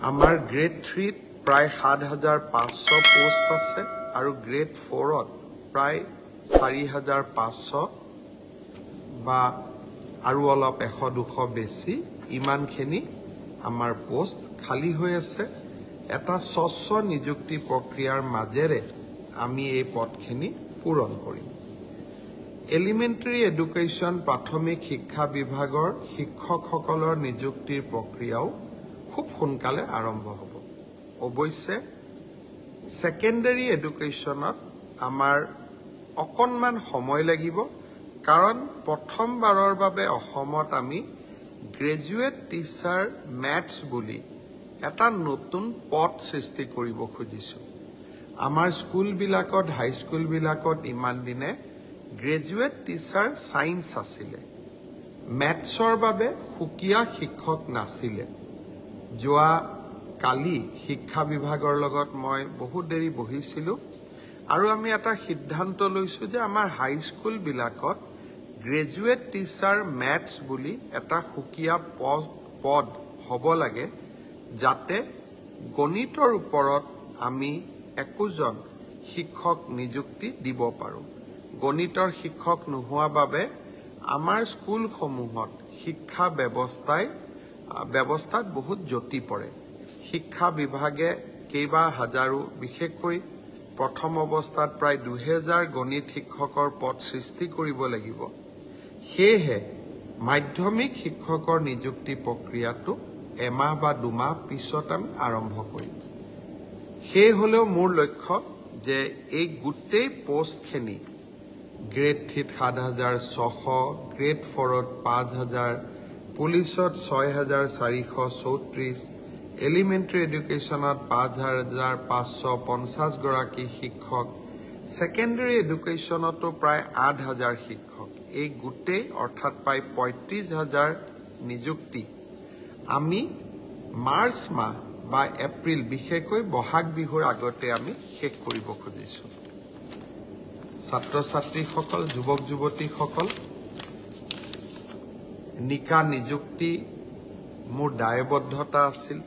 আমাৰ গ্ৰেড 3ত প্ৰায় 7500 পোষ্ট আছে আৰু গ্ৰেড 4ত প্ৰায় 4500 বা আৰু অলপ 100-200 বেছি, ইমানখিনি আমাৰ পোষ্ট খালী হৈ আছে। এটা স্বচ্ছ নিযুক্তি প্ৰক্ৰিয়াৰ মাজেৰে আমি এই পদখিনি পূৰণ কৰিম। এলিমেণ্টেৰী এডুকেশ্যন, প্ৰাথমিক শিক্ষা বিভাগৰ শিক্ষকসকলৰ নিযুক্তিৰ প্ৰক্ৰিয়াও খুব সোনকালে আৰম্ভ হ'ব। অৱশ্যে ছেকেণ্ডেৰী এডুকেশ্যনত আমাৰ অকণমান সময় লাগিব, কাৰণ প্ৰথমবাৰৰ বাবে অসমত আমি গ্ৰেজুৱেট টিচাৰ মেথছ বুলি এটা নতুন পদ সৃষ্টি কৰিব খুজিছোঁ। আমাৰ স্কুলবিলাকত, হাইস্কুলবিলাকত ইমান দিনে গ্ৰেজুৱেট টিচাৰ ছায়েন্স আছিলে, মেথছৰ বাবে সুকীয়া শিক্ষক নাছিলে। যোৱা কালি শিক্ষা বিভাগৰ লগত মই বহুত দেৰি বহিছিলোঁ আৰু আমি এটা সিদ্ধান্ত লৈছোঁ যে আমাৰ হাইস্কুলবিলাকত গ্ৰেজুৱেট টিচাৰ মেথছ বুলি এটা সুকীয়া পদ হ'ব লাগে, যাতে গণিতৰ ওপৰত আমি একোজন শিক্ষক নিযুক্তি দিব পাৰোঁ। গণিতৰ শিক্ষক নোহোৱা বাবে আমাৰ স্কুলসমূহত শিক্ষা ব্যৱস্থাত বহুত যতি পৰে। শিক্ষা বিভাগে কেইবা হাজাৰো, বিশেষকৈ প্ৰথম অৱস্থাত প্ৰায় 2000 গণিত শিক্ষকৰ পদ সৃষ্টি কৰিব লাগিব। সেয়েহে মাধ্যমিক শিক্ষকৰ নিযুক্তি প্ৰক্ৰিয়াটো এমাহ বা দুমাহ পিছত আমি আৰম্ভ কৰিম। সেয়ে হ'লেও মোৰ লক্ষ্য যে এই গোটেই পোষ্টখিনি, গ্ৰেড 3ত 7600, গ্ৰেড 4ত 5000, পুলিচত 6434, এলিমেণ্টেৰী এডুকেশ্যনত 5550 গৰাকী শিক্ষক, ছেকেণ্ডেৰী এডুকেশ্যনতো প্ৰায় 8000 শিক্ষক, এই গোটেই অৰ্থাৎ প্ৰায় 35,000 নিযুক্তি আমি মাৰ্চ মাহ বা এপ্ৰিল, বিশেষকৈ বহাগ বিহুৰ আগতে আমি শেষ কৰিব খুজিছোঁ। ছাত্ৰ ছাত্ৰীসকল, যুৱক যুৱতীসকল, নিকা নিযুক্তি মোৰ দায়বদ্ধতা আছিল।